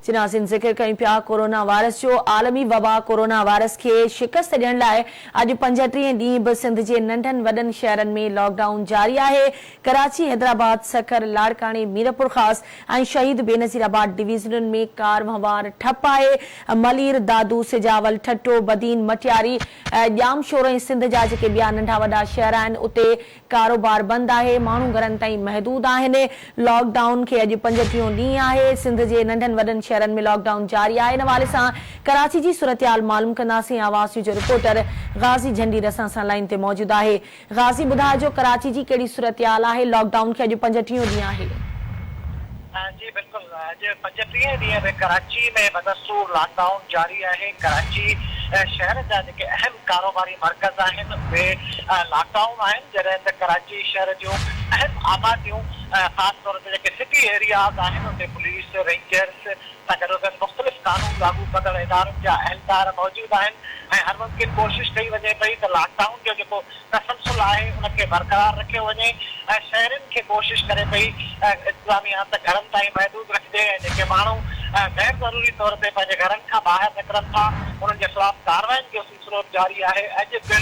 چناسين ذڪر ڪيون پيا ڪورونا وائرس جو عالمي وبا ڪورونا وائرس کي شڪست ڏيڻ لاء اڄ پنجٽيهين ڏينهن به سنڌ جي ننڍن وڏن شهرن ۾ لاڪ ڊائون جاري آهي ڪراچي حيدرآباد سکر لاڙڪاڻي ميرپورخاص ۽ شهيد بينظير آباد ڊويزنن ۾ ڪار وهنوار ٺپ آهي ملير دادو سجاول ٺٽو بدين مٽياري ڄامشورو ۽ سنڌ جا جيڪي ٻيا ننڍا وڏا شهر آهن اتي ڪاروبار بند آهي، ماڻهو گهرن تائين محدود آهن، لاڪ ڊائون کي اڄ پنجٽيهون ڏينهن آهي، سنڌ جي ننڍن وڏن شهرن ۾ لاڪ ڊائون جاري آهي، ان حوالي سان ڪراچي جي صورتحال معلوم ڪنداسين، آواز نيوز جو رپورٽر غازي جهنڊي اسان سان لائين تي موجود آهي، غازي ٻڌائجو ڪراچي جي ڪهڙي صورتحال آهي، لاڪ ڊائون کي اڄ پنجٽيهون ڏينهن آهي. جي بلڪل اڄ پنجٽيهين ڏينهن به ڪراچي ۾ بدستور لاڪ ڊائون جاري آهي، ڪراچي شهر جا جيڪي اهم ڪاروباري مرڪز آهن اهي لاڪ ڊائون آهن جڏهن ته ڪراچي شهر جون اهم آباديون خاص طور تي جيڪي سٽي ايرياز آهن اتي پوليس، رينجرز سان گڏوگڏ مختلف قانون لاڳو ڪندڙ ادارن جا اهلڪار موجود آهن ۽ هر ممڪن ڪوشش ڪئي وڃي پئي ته لاڪ ڊائون جو جيڪو تسلسل آهي ان کي برقرار رکيو وڃي ۽ شهرين کي ڪوشش ڪري پئي انتظاميا ته گهرن تائين محدود رکجي ۽ جيڪي ماڻهو غير ضروري طور تي پنهنجي گهرن کان ٻاهر نڪرن ٿا انهن جي خلاف ڪارروائين جو سلسلو به جاري آهي اڄ پڻ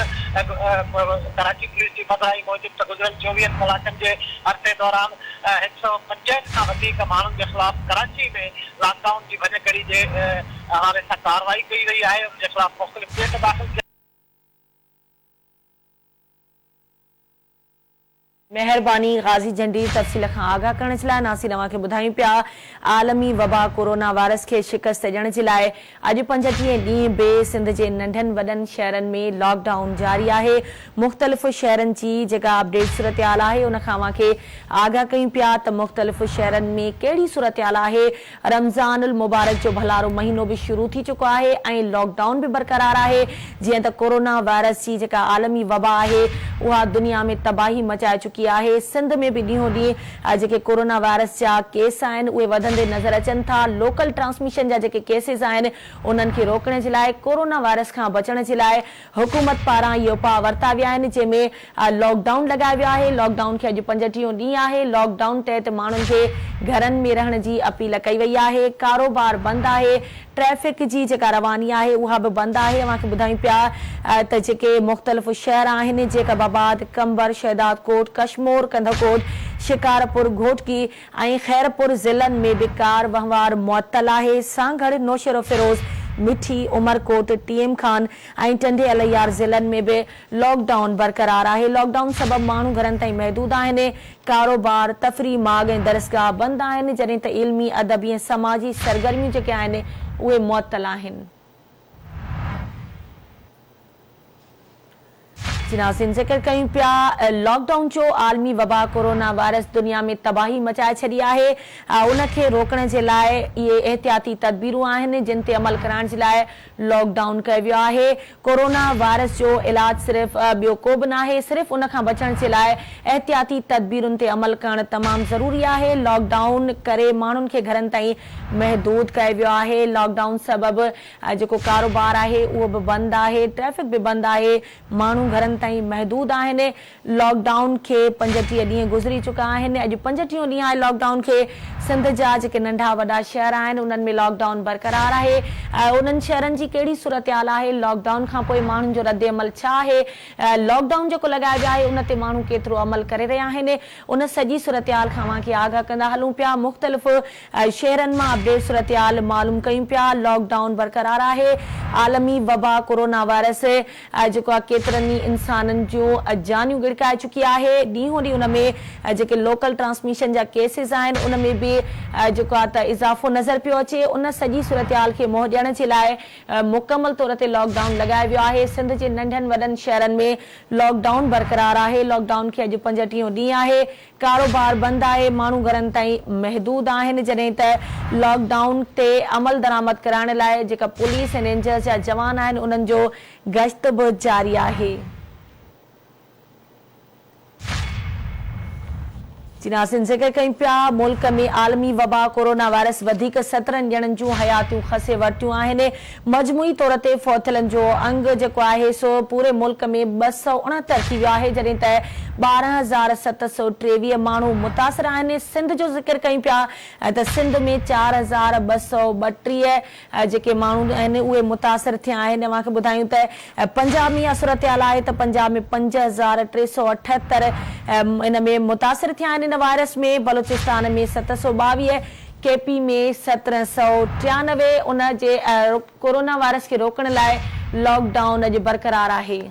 ڪراچي پوليس جي پڌرائي موجب ته گذريل چوويهن ڪلاڪن جي عرصي دوران هڪ سئو پنجهٺ کان وڌيڪ ماڻهن جي خلاف ڪراچي ۾ لاڪ ڊائون جي ڀڃڪڙي جي حوالي سان ڪارروائي ڪئي وئي آهي انهن جي خلاف مختلف ڪيس داخل ٿيا. مهرباني غازي جهنڊي تفصيل کان آگاهه ڪرڻ جي لاء ناصر اوهان کي ٻڌايون پيا عالمي وبا ڪورونا وائرس کي شڪست ڏيڻ جي لاء اڄ پنجٽيهين ڏينهن به سنڌ جي ننڍن وڏن شهرن ۾ لاڪ ڊائون جاري آهي مختلف شهرن جي جيڪا اپڊيٽ صورتحال آهي ان کان اوهان کي آگاهه ڪيون پيا ته مختلف شهرن ۾ ڪهڙي صورتحال آهي رمضان المبارڪ جو ڀلارو مهينو به شروع ٿي چڪو آهي ۽ لاڪ ڊائون به برقرار آهي جيئن ته ڪورونا وائرس جي جيڪا عالمي وبا آهي اها دنيا ۾ تباهي مچائي چڪي آهي سنڌ ۾ به ڏينهون ڏينهن جيڪي ڪورونا وائرس جا ڪيس آهن اهي وڌندي نظر اچن ٿا لوڪل ٽرانسميشن جا جيڪي ڪيسز آهن انهن کي روڪڻ جي لاء ڪورونا وائرس کان بچڻ جي لاء حڪومت پاران اهي اپاء ورتا ويا آهن جنهن ۾ لاڪ ڊائون لڳايو ويو آهي، لاڪ ڊائون کي اڄ پنجٽيهون ڏينهن آهي، لاڪ ڊائون تحت ماڻهن کي گهرن ۾ رهڻ جي اپيل ڪئي وئي آهي، ڪاروبار بند آهي، ٽريفڪ جي جيڪا رواني آهي اها به بند آهي، اوهان کي ٻڌايون پيا ته جيڪي مختلف شهر آهن جيڪب آباد، قمبر، شهدادڪوٽ، ڪشمور، ڪنڌڪوٽ، شڪارپور، گهوٽڪي ۽ خيرپور ضلعن ۾ به ڪار وهنوار معطل آهي، سانگهڙ، نوشهروفيروز، مٺي، عمرڪوٽ، ٽي ايم خان ۽ ٽنڊي الهيار ضلعن ۾ به لاڪ ڊائون برقرار آهي، لاڪ ڊائون سبب ماڻهو گهرن تائين محدود آهن، ڪاروبار، تفريح ماڳ ۽ درسگاهه بند آهن، جڏهن ته علمي، ادبي ۽ سماجي سرگرميون جيڪي آهن اهي معطل آهن. جي ناظرين ذڪر ڪيون پيا لاڪ ڊائون جو عالمي وبا ڪورونا وائرس دنيا ۾ تباهي مچائي ڇڏي آهي ان کي روڪڻ جي لاء اهي احتياطي تدبيرون آهن جن تي عمل ڪرائڻ جي لاء لاڪ ڊائون ڪيو ويو آهي ڪورونا وائرس جو علاج صرف ٻيو ڪو به ناهي صرف ان کان بچڻ جي لاء احتياطي تدبيرن تي عمل ڪرڻ تمام ضروري آهي لاڪ ڊائون ڪري ماڻهن کي گهرن تائين محدود ڪيو ويو آهي لاڪ ڊائون سبب جيڪو ڪاروبار آهي اهو به بند آهي، ٽريفڪ به بند آهي، ماڻهو گهرن تائين محدود آهن، لاڪ ڊائون کي 35 ڏينهن گذري چڪا آهن، اڄ پنجٽيهون ڏينهن آهي لاڪ ڊائون کي، سنڌ جا جيڪي ننڍا وڏا شهر آهن انهن ۾ لاڪ ڊائون برقرار آهي، انهن شهرن جي ڪهڙي صورتحال آهي، لاڪ ڊائون کانپوء ماڻهن جو ردعمل ڇا آهي، لاڪ ڊائون جيڪو لڳايو ويو آهي ان تي ماڻهو ڪيترو عمل ڪري رهيا آهن، ان سڄي صورتحال کان اوهان کي آگاهه ڪندا هلون پيا، مختلف شهرن مان اپڊيٽ صورتحال معلوم ڪيون پيا، لاڪ ڊائون برقرار آهي، عالمي وبا ڪورونا وائرس جيڪو آهي ڪيترن ئي انسانن جون جانيون ڳڙڪائي چڪي آهي، ڏينهون ڏينهن ان ۾ جيڪي لوڪل ٽرانسميشن جا ڪيسز آهن ان ۾ به جيڪو آهي ته اضافو نظر پيو اچي، ان سڄي صورتحال کي منهن ڏيڻ جي لاء مڪمل طور تي لاڪ ڊائون لڳايو ويو آهي، سنڌ جي ننڍن وڏن شهرن ۾ لاڪ ڊائون برقرار آهي، لاڪ ڊائون کي اڄ پنجٽيهون ڏينهن آهي، ڪاروبار بند آهي، ماڻهو گهرن تائين محدود آهن، جڏهن ته لاڪ ڊائون تي عمل درآمد ڪرائڻ لاء جيڪا پوليس ۽ رينجرز جا جوان آهن انهن جو گشت به جاري آهي. جي ناظرين ذڪر ڪيون پيا ملڪ ۾ عالمي وبا ڪورونا وائرس وڌيڪ 17 ڄڻن جون حياتيون کسي ورتيون آهن مجموعي طور تي فوتيلن جو انگ جيڪو آهي سو پوري ملڪ ۾ 269 ٿي ويو آهي جڏهن ته 12723 ماڻهو متاثر آهن سنڌ جو ذڪر ڪيون پيا ته سنڌ ۾ 4232 جيڪي ماڻهو آهن اهي متاثر ٿيا آهن اوهان کي ٻڌايون ته پنجاب ۾ اها صورتحال آهي ته پنجاب ۾ 5378 ان ۾ متاثر ٿيا آهن ان وائرس ۾ بلوچستان ۾ 722 ڪي پي ۾ 1793 ان جي ڪورونا وائرس کي روڪڻ لاء لاڪ ڊائون اڄ برقرار آهي.